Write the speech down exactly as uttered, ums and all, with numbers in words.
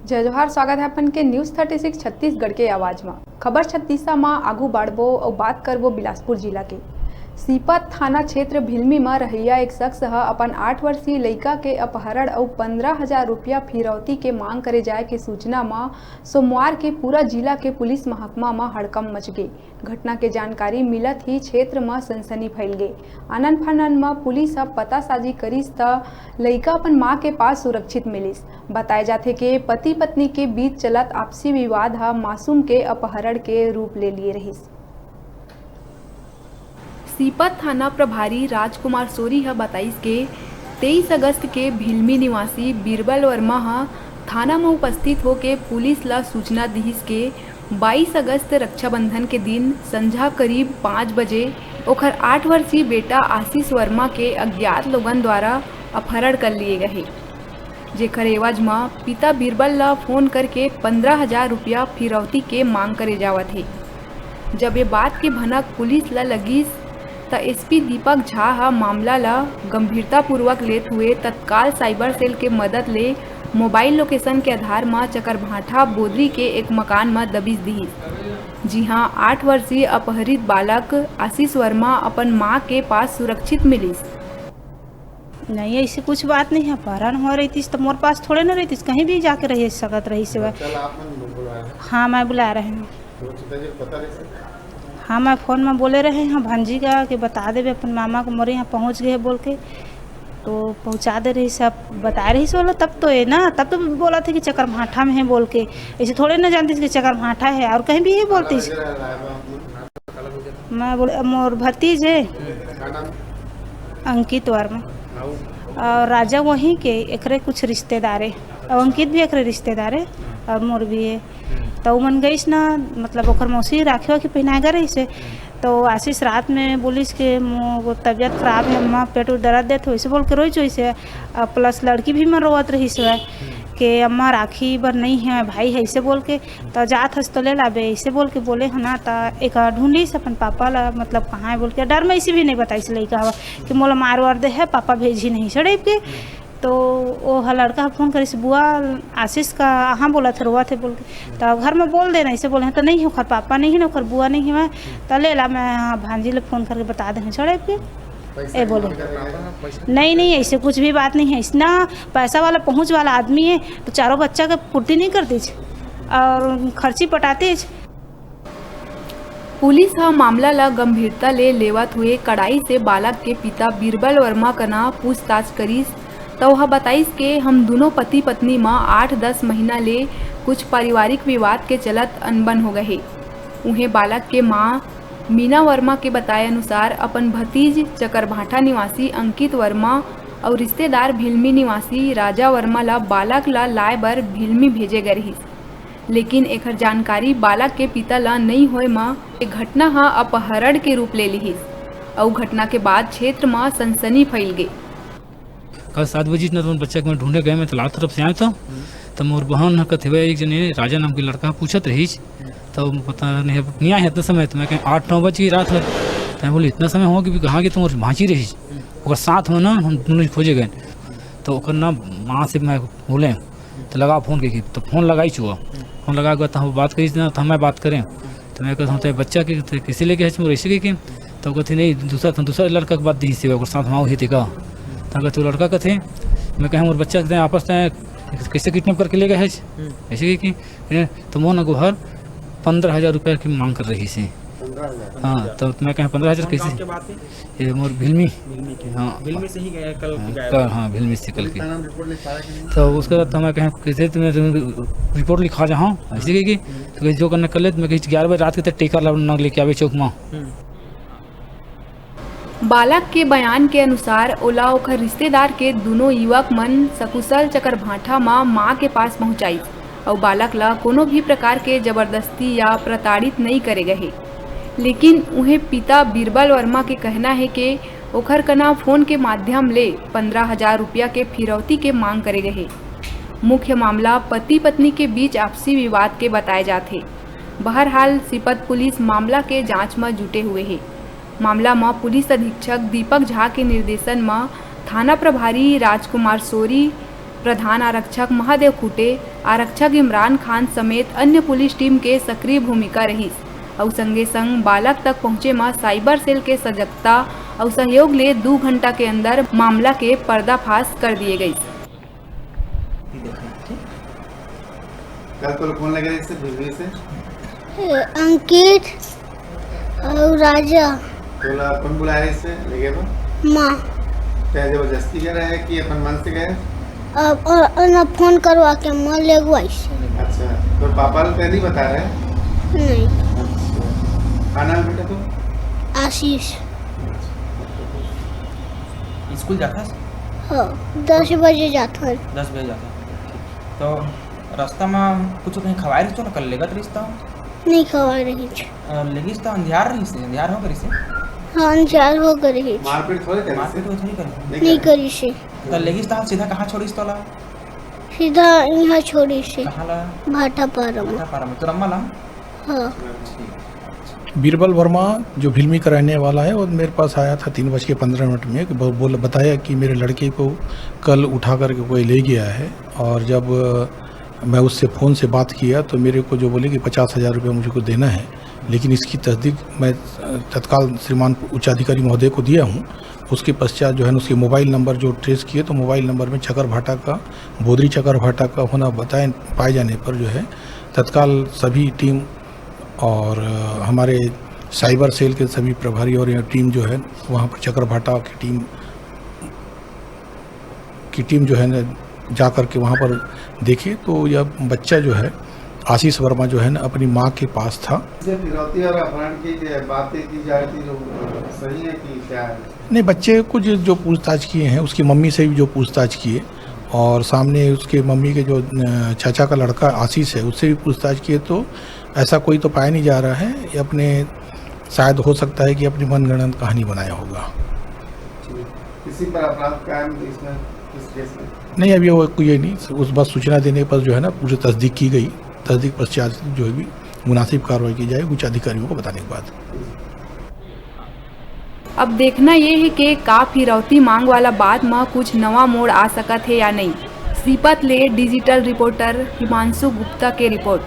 जय जोहार, स्वागत है अपन के News thirty six छत्तीसगढ़ के आवाज म। खबर छत्तीसा म आगू बढ़बो अउ बात करबो बिलासपुर जिला के। सीपत थाना क्षेत्र भिलमी म रहइया एक शख्स ह अपन आठ वर्षीय लइका के अपहरण अउ पंद्रह हजार रुपया फिरौती के मांग करे जाय के सूचना म सोमवार के पूरा जिला के पुलिस महकमा म हड़कंप मच गे। घटना के जानकारी मिलत ही क्षेत्र म सनसनी फैल गे। आनन फानन म पुलिस ह पतासाजी करिस, त लइका अपन मां के पास सुरक्षित मिलिस। बताय जाथे के पति पत्नी के बीच चलत आपसी विवाद ह मासूम के अपहरण के रूप ले लिए रहिस। सीपत थाना प्रभारी राजकुमार सोरी ह बताइस के तेईस अगस्त के भिलमी निवासी बीरबल वर्मा ह थाना म उपस्थित होके पुलिस ल सूचना दिहिस के बाईस अगस्त रक्षाबंधन के दिन संझा करीब पाँच बजे ओखर आठ वर्षीय बेटा आशीष वर्मा के अज्ञात लोगन द्वारा अपहरण कर लिए गए हे, जेकर एवज म पिता बीरबल ल फोन करके पंद्रह हजार रुपया फिरौती के मांग करे जावत हे। जब ये बात के भनक पुलिस ल लगिस, त एसपी दीपक झा ह मामला ल गंभीरतापूर्वक लेत हुए तत्काल साइबर सेल के मदद ले मोबाइल लोकेशन के आधार म चकरभाठा बोदरी के एक मकान म दबिश दिहिस, जिहां आठ वर्षीय अपहरित बालक आशीष वर्मा अपन मां के पास सुरक्षित मिलिस। नहीं, ऐसे कुछ बात नहीं है। अपहरण हो रहितिस त मोर पास थोड़े ना रहितिस, कहीं भी जाके रह सकत रहिस हे। हाँ, मैं बुला रहे हूँ। हाँ, मैं फोन में बोले रहे हैं भांजी का कि बता देबे अपन मामा को, मोरे यहाँ पहुँच गए बोल के, तो पहुँचा दे रहिस हे। अब बता रहिस हे, बोला तब तो ये ना, तब तो बोलथे कि चकरभाठा में है बोल के। ऐसे थोड़े ना जानतिस कि चकरभाठा है, और कहीं भी ये बोलतिस। मैं बोले, मोर भतीज है अंकित वर्मा, और राजा वहीं के, एकरे कुछ रिश्तेदार है, और अंकित भी एकरे रिश्तेदार है, और मोर भी है। त उमन गइस ना, मतलब ओकर मौसी राखी वाखी पहिनाए गे रहिस हे। त आशीष रात में बोलिस के मो-, वो तबीयत खराब है अम्मा, पेट उट दर्द देत हे, वैसे बोल के रोइस होइस हे। अउ plus लड़की भी मन रोवत रहिस हे के अम्मा राखी बर नहीं है, भाई है, ऐसे बोल के। त जात हस त ले लाबे, ऐसे बोल के बोले हे ना। त एक ढूंढिस अपन पापा ला, मतलब कहाँ है बोल के। डर में ऐसे भी नहीं बताइस लइका हवा कि मोला मार वार दे है, पापा भेजी नहीं सड़ेब के। तो वो ह लड़का ह फोन करिस, "बुआ, आशीष का कहाँ बोलत हे, रोवत हे?" बोल के। "त घर में बोल देना," ऐसे बोले हैं। "त नहीं है, ओकर पापा नहीं है ना, ओकर बुआ नहीं है, मैं त ले ला, मैं भांजी ले फोन करके बता दे हैं, छोड़े के।" ए बोले, "नहीं, नहीं, ऐसे कुछ भी बात नहीं है, इतना पैसा वाला, पहुँच वाला आदमी है, तो चारों बच्चा के पूर्ति नहीं करतिस और खर्ची पटातिस।" पुलिस ह मामला ल गंभीरता ले लेवत हुए कड़ाई से बालक के पिता बीरबल वर्मा कना पूछताछ करिस, त ओह बताइस के हम दुनों पति पत्नी म आठ दस महीना ले कुछ पारिवारिक विवाद के चलत अनबन हो गए हे। उहें बालक के मां मीना वर्मा के बताए अनुसार अपन भतीज चकरभाठा निवासी अंकित वर्मा अउ रिश्तेदार भिलमी निवासी राजा वर्मा ल बालक ल लाए बर भिलमी भेजे गए रहिस। लेकिन एखर जानकारी बालक के पिता ल नइ होय म ए घटना ह अपहरण के रूप ले लिहिस अउ घटना के बाद क्षेत्र म सनसनी फइल गे। कल सात बजे न तो बच्चा के मैं ढूंढे गए, मैं तालाब तरफ से आए तो, तो मोर बहन ह कथे, "एक जने राजा नाम के लड़का पूछत रहिस, तो पता नहीं, नहीं आए इतना समय।" तो मैं कहें, "आठ नौ बज के रात है।" तो मैं बोले, "इतना समय हो गया, कहाँ गए?" तो मोर भांची रहिस, ओकर साथ में ना हम दोनों खोजे गए। तो ओकर ना माँ से मैं बोले, तो लगा फोन के, तो फोन लगाई चुआ। फोन लगा के तो हम बात करी ना, तो मैं बात करें। तो मैं कहता हूँ, "ते बच्चा के ते कैसे लेके है मोर ऐसे के?" तो कहते, "नहीं, दूसरा, तो दूसरा लड़का के बात दी से, ओकर साथ वहाँ हुई थी का?" तो कहते, "वो लड़का कहते, मैं कहे, मोर बच्चा कहते आपस में कैसे किडनैप करके ले गए है?" ऐसे के, "ए, तो मोहन अगोहर पंद्रह हजार रुपया की मांग कर रही से।" हाँ, तो मैं कहे, "पंद्रह हजार कौन गाँव कैसे?" के बात है? ये मोर भिलमी। भिलमी के। हाँ। भिलमी से ही गया कल हाँ, गायब। कल, हाँ, भिलमी से कल के। तो उसके बाद तो मैं कहे, "कैसे तुम्हें रिपोर्ट लिखा जाओ?" ऐसे कही कि, तो कही, "जो करना कर ले।" तो मैं कही, "ग्यारह बजे रात के तक टेकर ला, नग लेके आवे चौक मा।" हम्म। बालक के बयान के अनुसार, ओला ओखर रिश्तेदार के दुनों युवक मन सकुशल चकरभाठा मा मां के पास पहुंचाइस अउ बालक ला कोनो भी प्रकार के जबरदस्ती या प्रताड़ित नइ करे गए हे। लेकिन उहें पिता बीरबल वर्मा के कहना हे के ओखर कना फोन के माध्यम ले पंद्रह हजार रुपया के फिरौती के मांग करे गए हे। मुख्य मामला पति-पत्नी के बीच आपसी विवाद के बताए जात हे। बहरहाल, सीपत पुलिस मामला के जांच म जुटे हुए हे। मामला म पुलिस अधीक्षक दीपक झा के निर्देशन म थाना प्रभारी राजकुमार सोरी, प्रधान आरक्षक महादेव खुटे, आरक्षक इमरान खान समेत अन्य पुलिस टीम के सक्रिय भूमिका रहिस। अउ संगे संग बालक तक पहुंचे म साइबर सेल के सजगता अउ सहयोग ले दू घंटा के अंदर मामला के पर्दाफाश कर दिए गइस। कल तोर फोन लगे रहिस से बिजली से? ए, अंकित अउ राजा। तोला कौन बुलाए रहिस से लेगे बर? माँ। तैं जबरदस्ती करे हस कि अपन मन से गए? अब, अ, अ, ना फोन करवा के मैं लेगवाइस। अच्छा, तोर पापा ला तैं नहीं बताए रहे? नहीं। अच्छा, का नाम बेटा तोर? आशीष। स्कूल जाथस? हाँ, दस बजे जाथन। दस बजे जाथन। तो रास्ता में कुछ कहीं खवाए रहिस तो ना, कल लेगत रहिस तो? नहीं खवाए रहिस। अ, लेगिस तो अंधियार रहिस, अंधियार हो गए रहिस? हाँ, अंधियार हो गए रहिस। मारपीट थोड़े करिस? मारपीट तो थोड़ी करिस। नहीं करिस। तो लेगिस तो सीधा कहाँ छोड़िस तोला? सीधा यहाँ छोड़िस। कहाँ ला? भाटापारा में। भाटापारा में। तोर अम्मा ला? हाँ। ठीक। बीरबल वर्मा जो भिलमी का रहने वाला है, वो मेरे पास आया था तीन बज के पन्द्रह मिनट में, कि ब-, बोल-, बताया कि मेरे लड़के को कल उठा करके कोई ले गया है। और जब, अ, मैं उससे फ़ोन से बात किया तो मेरे को जो बोले कि पचास हज़ार रुपये मुझको देना है, लेकिन इसकी तस्दीक मैं, अ, तत्काल श्रीमान उच्चाधिकारी महोदय को दिया हूँ। उसके पश्चात जो है ना, उसके मोबाइल नंबर जो ट्रेस किए तो मोबाइल नंबर में चकर भाटा का, बोदरी चकर भाटा का होना बताए, पाए जाने पर जो है तत्काल सभी टीम और, अ, हमारे साइबर सेल के सभी प्रभारी और यह टीम जो है वहाँ पर चकर भाटा की टीम, की टीम जो है ना, जा करके वहाँ पर देखे तो यह बच्चा जो है, आशीष वर्मा जो है ना, अपनी माँ के पास था। जैसे फिरौती और अपहरण की जो बातें की जा रही थी, जो सही है कि क्या है? नहीं, बच्चे को जो, जो पूछताछ किए हैं, उसकी मम्मी से भी जो पूछताछ किए और सामने उसके मम्मी के जो, अ, चाचा का लड़का आशीष है, उससे भी पूछताछ किए तो ऐसा कोई तो पाया नहीं जा रहा है। ये अपने, शायद हो सकता है कि अपनी मनगढ़ंत कहानी बनाया होगा। ठीक। किसी पर अपराध कायम इसमें, इस केस में? नहीं, अभी वो कोई ये नहीं, उस बस सूचना देने पर जो है ना, पूरी तस्दीक की गई। तस्दीक पश्चात जो भी मुनासिब कार्रवाई की जाएगी उच्च अधिकारियों को बताने के बाद। अब देखना ये हे के का फिरौती मांग वाला बात म कुछ नवा मोड़ आ सकत हे या नहीं। सीपत ले डिजिटल रिपोर्टर हिमांशु गुप्ता के रिपोर्ट।